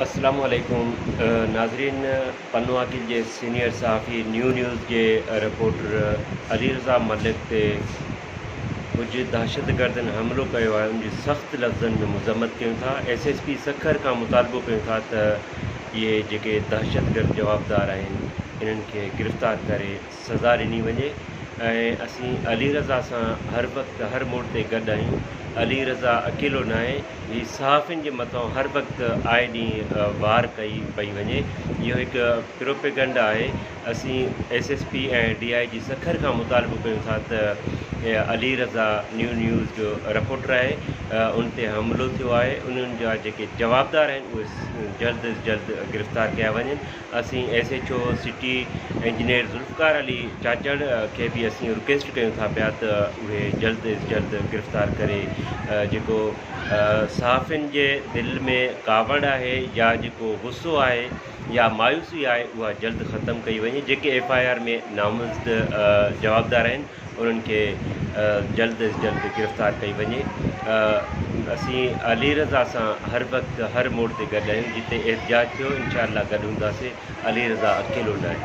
السلام عليڪم ناظرين پنوعاقل جي سينيئر صحافي نيو نيوز جي رپورٽر علي رضا ملڪ تي ڪجهه دهشتگردن حملو ڪيو آهي ان جي سخت لفظن ۾ مذمت ڪيون ٿا ايس ايس پي سکر کان مطالبو ڪيون ٿا ته اهي جيڪي دهشتگرد جوابدار آهن انهن کي گرفتار ڪري سزا ڏني وڃي ۽ اسين علي رضا سان هر وقت هر موڙ تي گڏ آهيون علي رضا اڪيلو ناهي هي صحافين جي مٿان هر وقت آئي ڏينهن وار ڪئي پئي وڃي اهو هڪ پروپيگنڊا آهي اسين S S P ۽ D I G Sukkur کان مطالبو ڪيون ٿا ته علي رضا نيو نيوز جو رپورٽر آهي ان تي حملو ٿيو آهي انهن جا جيڪي جوابدار آهن اهي جلد از جلد گرفتار ڪيا وڃن اسين S H O city engineer Zulfiqar Ali Chachar کي به اسين رڪويسٽ ڪيون ٿا پيا ته اهي جلد از جلد گرفتار ڪري جيڪو صحافين جي دل ۾ ڪاوڙ آهي يا جيڪو غصو آهي يا مايوسي آهي اها جلد ختم ڪئي وڃي جيڪي ايف I R ۾ نامزد جوابدار آهن انهن کي جلد از جلد گرفتار ڪئي وڃي. اسين علي رضا سان هر وقت هر موڙ تي گڏ آهيون جتي احتجاج ٿيو انشاء الله گڏ هونداسين علي رضا اڪيلو ناهي.